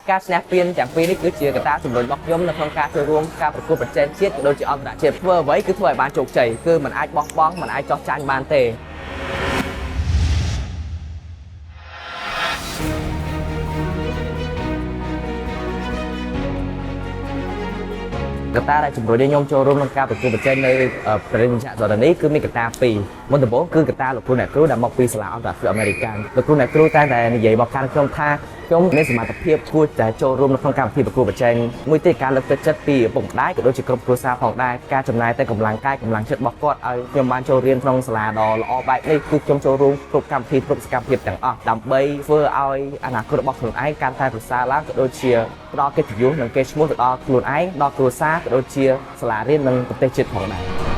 ការឈ្នះពានទាំងពីរនេះគឺជាកត្តាជំរុញរបស់ខ្ញុំនៅក្នុងការចូលរួមការប្រកួតប្រជែងជាតិក៏ដូចជាអន្តរជាតិធ្វើអ្វីគឺធ្វើឲ្យបានជោគជ័យគឺមិនអាចបោះបង់មិនអាចចោះចាញ់បានទេ កត្តាដែលជំរុញឲ្យខ្ញុំចូលរួមក្នុងការប្រកួតប្រជែងនៅប្រទេសចក្រនេះគឺមានកត្តាពីរមុនដំបូងគឺកត្តាលោកគ្រូអ្នកគ្រូដែលមកពីសាលាអន្តរជាតិអាមេរិកលោកគ្រូអ្នកគ្រូតែងតែនិយាយមកកាន់ខ្ញុំថាខ្ញុំមានសមត្ថភាពគួរតែចូលរួមនៅក្នុងកម្មវិធីប្រកួតប្រជែងមួយទៀតការលើកទឹកចិត្តពីឪពុកម្ដាយក៏ដូចជាក្រុមគ្រួសារផងដែរការចំណាយតែកម្លាំងកាយកម្លាំងចិត្តរបស់គាត់ឲ្យខ្ញុំបានចូលរៀនក្នុងសាលាដ៏ល្អបែបនេះគឺខ្ញុំចូលរួមគ្រប់កម្មវិធីគ្រប់សកម្មភាពទាំងអស់ដើម្បីធ្វើឲ្យអនាគតរបស់ខ្លួនឯងកាន់តែប្រសើរឡើងក៏ដូចជាផ្ដល់កិត្តិយសនិងកេរ្តិ៍ឈ្មោះទៅដល់ខ្លួនឯងដល់គ្រួសារក៏ដូចជាសាលារៀននិងប្រទេសជាតិផងដែរ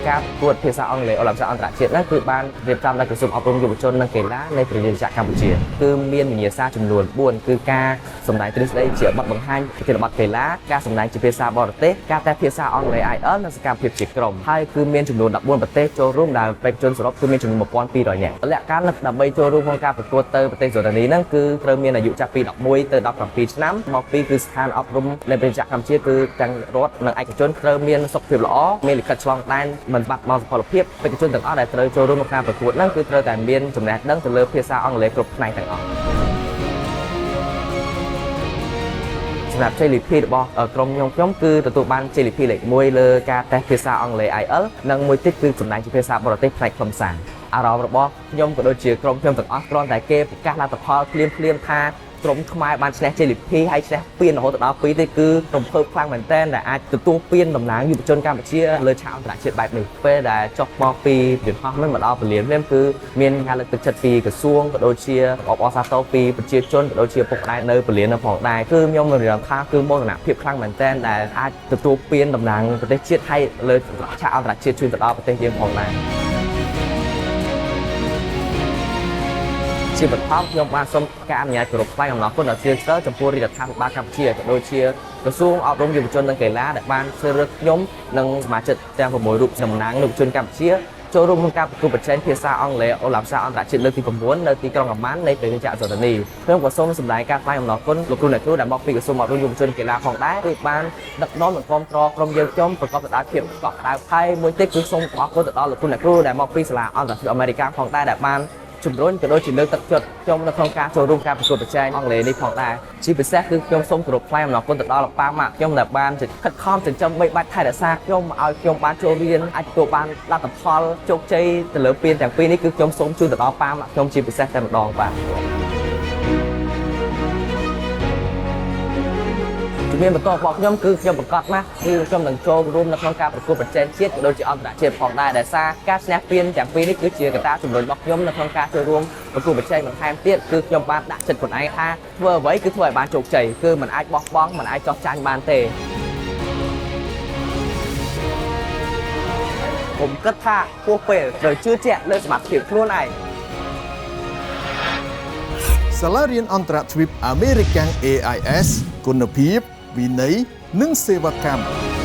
ការប្រកួតភាសាអង់គ្លេសអូឡាំពិកអន្តរជាតិហ្នឹងគឺបានរៀបចំដោយក្រសួងអប់រំយុវជននិងកីឡានៃប្រជាជាតិកម្ពុជាគឺមានវិញ្ញាសាចំនួន4គឺការសម្ដែងទ្រឹស្ដីជាបទបង្ហាញប្រធានបទកីឡាការសម្ដែងជាភាសាបរទេសការតែភាសាអង់គ្លេស IELTS និងសកម្មភាពជាក្រុមហើយគឺមានចំនួន14ប្រទេសចូលរួមដែលបេក្ខជនសរុបគឺមានចំនួន1200នាក់លក្ខខណ្ឌដើម្បីចូលរួមក្នុងការប្រកួតទៅប្រទេសសូដានីហ្នឹងគឺត្រូវមានអាយុចាប់ពី11ទៅ17ឆ្នាំមកពីគឺស្ថានអប់រំនៃប្រជាជាតិកម្ពុជាគឺទាំងរដ្ឋនិងឯកជនត្រូវមានសុខភាពល្អមានលិខិតឆ្លងដែនមិនបាត់បង់សុខភាពបេក្ខជនទាំងអស់ដែលត្រូវចូលរួមក្នុងការប្រកួតហ្នឹងគឺត្រូវតែមានចំណេះដឹងទៅលើភាសាអង់គ្លេសគ្រប់ផ្នែកទាំងអស់សម្រាប់ជ័យលាភីរបស់ក្រុមខ្ញុំខ្ញុំគឺទទួលបានជ័យលាភីលេខ1លើការតេស្តភាសាអង់គ្លេស IELTS និងមួយទៀតគឺសម្ដែងជាភាសាបរទេសផ្នែកខ្លឹមសារអារម្មណ៍របស់ខ្ញុំក៏ដូចជាក្រុមខ្ញុំទាំងអស់គ្រាន់តែគេប្រកាសលទ្ធផលភ្លាមភ្លាមៗថាក្រុមខ្មែរបានឈ្នះជ័យលាភីហើយឈ្នះពានរហូតដល់2ទេគឺរំភើបខ្លាំងមែនទែនដែលអាចទទួលពានតំណាងយុវជនកម្ពុជាលើឆាកអន្តរជាតិបែបនេះពេលដែលចុះមកពីយន្តហោះហ្នឹងមកដល់ពលានភ្លាមគឺមានការលើកទឹកចិត្តពីក្រសួងក៏ដូចជាអបអរសាទរពីប្រជាជនក៏ដូចជាពុកម្ដាយនៅពលាននៅផងដែរគឺខ្ញុំមានអារម្មណ៍ថាគឺមោទនភាពខ្លាំងមែនទែនដែលអាចទទួលពានតំណាងប្រទេសជាតិហើយលើឆាកអន្តរជាតិជួយទៅដល់ប្រទេសយើងផងដែរ ជាបឋមខ្ញុំបានសូមការអនុញ្ញាតគោរពថ្លែងអំណរគុណដល់ជ្រាលជ្រៅចំពោះរាជរដ្ឋាភិបាលកម្ពុជាក៏ដូចជាក្រសួងអប់រំយុវជននិងកីឡាដែលបានជ្រើសរើសខ្ញុំនិងសមាជិកទាំង6រូបតំណាងយុវជនកម្ពុជាចូលរួមក្នុងការប្រកួតប្រជែងភាសាអង់គ្លេសអូឡាំពិកអន្តរជាតិលើកទី9នៅទីក្រុងអាម៉ាន់នៃប្រទេសចក្រសូដានីខ្ញុំក៏សូមសម្ដែងការថ្លែងអំណរគុណលោកគ្រូអ្នកគ្រូដែលមកពីក្រសួងអប់រំយុវជនកីឡាផងដែរគឺបានដឹកនាំនិងគាំទ្រក្រុមយើងខ្ញុំប្រកបទៅដោយភាពកក់ក្ដៅហើយមួយទៀតគឺសូមអរគុណទៅដល់លោកគ្រូអ្នកគ្រូដែលមកពីសាលាអន្តរជាតិអាមេរិកផងដែរដែលបាន ជំរុញក៏ដូចជាលើកទឹកចិត្តខ្ញុំនៅក្នុងការចូលរួមការប្រកួតប្រជែងអង់គ្លេសនេះផងដែរជាពិសេសគឺខ្ញុំសូមគោរពថ្លែងអំណរគុណទៅដល់លោកប៉ាម៉ាក់ខ្ញុំដែលបានខិតខំចិញ្ចឹមបីបាច់ថែរក្សាខ្ញុំឲ្យខ្ញុំបានចូលរៀនអាចទទួលបានលទ្ធផលជោគជ័យទៅលើពានទាំងពីរនេះគឺខ្ញុំសូមជូនទៅដល់ប៉ាម៉ាក់ខ្ញុំជាពិសេសតែម្ដងបាទជំនាញបន្តរបស់ខ្ញុំគឺខ្ញុំប្រកាសណាស់គឺខ្ញុំនឹងចូលរួមនៅក្នុងការប្រកួតប្រជែងជាតិក៏ដូចជាអន្តរជាតិផងដែរដែលសារការឈ្នះពានទាំងពីរនេះគឺជាកត្តាជំរុញរបស់ខ្ញុំនៅក្នុងការចូលរួមប្រកួតប្រជែងបន្ថែមទៀតគឺខ្ញុំបានដាក់ចិត្តខ្លួនឯងថាធ្វើអ្វីគឺធ្វើឲ្យបានជោគជ័យគឺមិនអាចបោះបង់មិនអាចចោះចាញ់បានទេผมគិតថាពោះពេលត្រូវជឿជាក់លើសមត្ថភាពខ្លួនឯង សាលារៀនអន្តរទ្វីបអាមេរិកាំង AIS គុណភាពវិន័យនិងសេវាកម្ម។